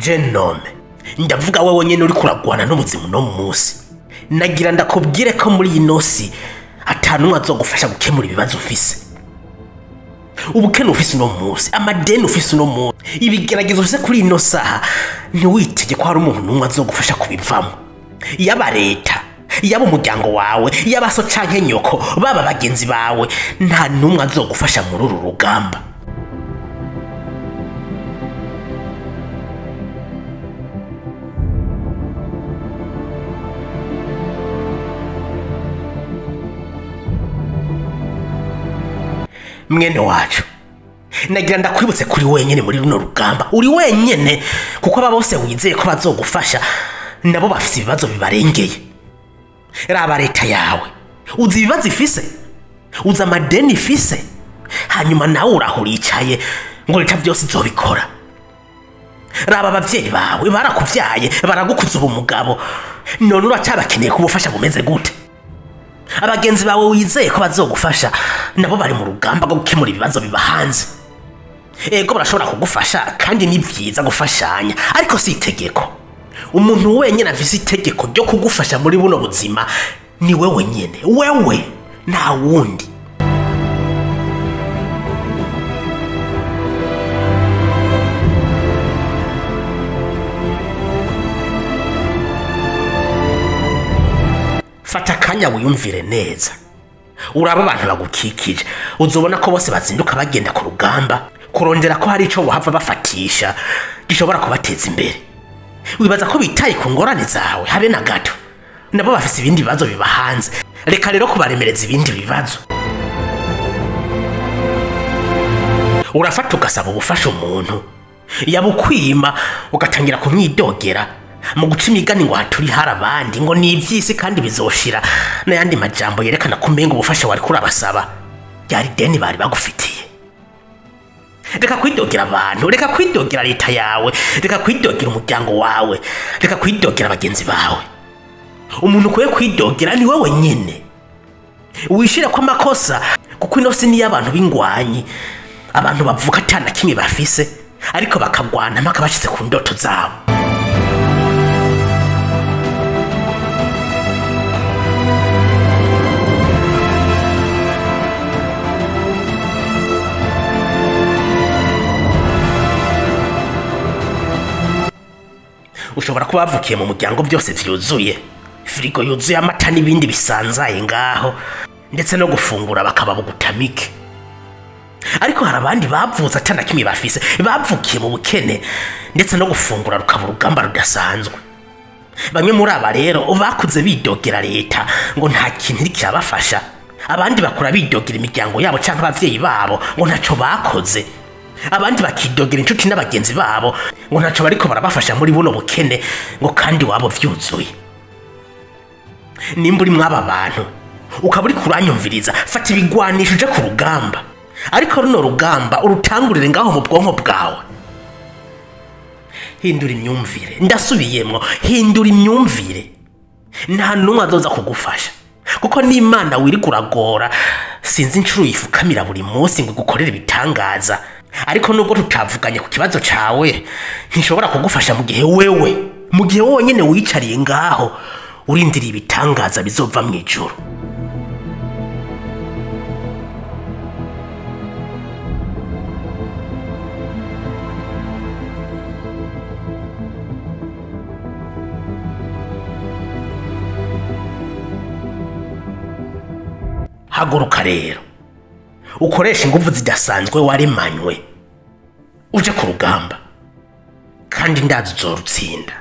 Genome, ndavuga wewe nyene uri kuragwana n'ubuzima no munsi. Nagira ndakubwire ko muri ino si atanumwe azogufasha gukemura ibibazo ufise. Ubukene ufise uno munsi, amadeni ufise uno munsi, ibigeragezo ufise kuri ino saha, ntiwitege ko hari umuntu n'umwe azogufasha kubivamo. Yaba leta, yaba umuryango wawe, yaba so canke nyoko, baba bagenzi bawe, nta n'umwe azogufasha muri uru rugamba. Mwene wacu, nagira ndakwibutse kuri wenyene muri runo rugamba, uri wenyene kuko aba bose wizeye ko bazogufasha nabo bafise ibibazo bibarengeye. Raba leta yawe, uzi ibibazo ifise, uzi amadeni ifise, hanyuma nawe urahuricaye ngo leta byose izobikora. Raba abavyeyi bawe barakuvyaye, baragukuza ubu mugabo, none uracabakeneye kubufasha bumeze gute? Abagenzi bawe wizeye ko bazogufasha nabo bari mu rugamba rwo gukemura ibibazo bibahanze. Ego barashobora kugufasha kandi ni vyiza gufashanya, ariko si itegeko. Umuntu wenyene afise itegeko ryo kugufasha muri buno buzima ni wewe nyene, wewe nta wundi. Fata akanya wiyumvire neza, uraba abantu bagukikije, uzobona ko bose bazinduka bagenda ku rugamba kurondera ko hari ico bohava bafatisha gishobora kubateza imbere. Wibaza ko bitaye ku ngorane zawe? Habe na gato. Nabo bafise ibindi bibazo bibahanze, reka rero kubaremereza ibindi bibazo. Urafata ugasaba ubufasha umuntu, yabukwima ugatangira kumwidogera mu guca imigani ngo haturi hari abandi, ngo ni ivy'isi kandi bizoshira, n'ayandi majambo yerekana ko umenga ubufasha wari kurabasaba ryari deni bari bagufitiye. Reka kwidogera abantu, reka kwidogera leta yawe, reka kwidogera umuryango wawe, reka kwidogera bagenzi bawe. Umuntu ukwiye kwidogera ni wewe nyene. Wishire ko amakosa, kuko ino si niyo abantu b'ingwanyi, abantu bavuka ata na kimwe bafise, ariko bakagwana mpaka bashitse ku ndoto zabo. Ushobora kuba wavukiye mu muryango byose vyuzuye, firigo yuzuye amata n'ibindi bisanzaye ngaho, ndetse no gufungura bakaba bugutamike. Ariko hari abandi bavutse ata na kimwe bafise, bavukiye mu bukene, ndetse no gufungura rukaba urugamba rudasanzwe. Bamwe muri aba rero bakuze bidogera leta ngo nta kintu iriko irabafasha, abandi bakura bidogera imiryango yabo canke abavyeyi babo ngo ntaco bakoze, abandi bakidogera inshuti n'abagenzi babo ngo ntaco bariko barabafasha muri buno bukene, ngo kandi wabo vyuzuye. Nimba uri mw'aba bantu ukaba uri kuranyumviriza, fata ibigwanisho uje ku rugamba, ariko runo rugamba urutangurire ngaho mu bwonko bwawe. Hindura imyumvire, ndasubiyemwo, hindura imyumvire. Nta n'umwe azoza kugufasha, kuko n'Imana wiriko uragora, sinzi incuro yifukamira buri munsi ngo igukorere ibitangaza. Ariko nubwo tutavuganye ku kibazo cawe, ntishobora kugufasha mu gihe wewe, mu gihe wonyene wicariye ngaho urindiriye ibitangaza bizova mw'ijuru. Haguruka rero, ukoresha inguvu zidasanzwe waremanywe, uje ku rugamba, kandi ndazi uzorutsinda.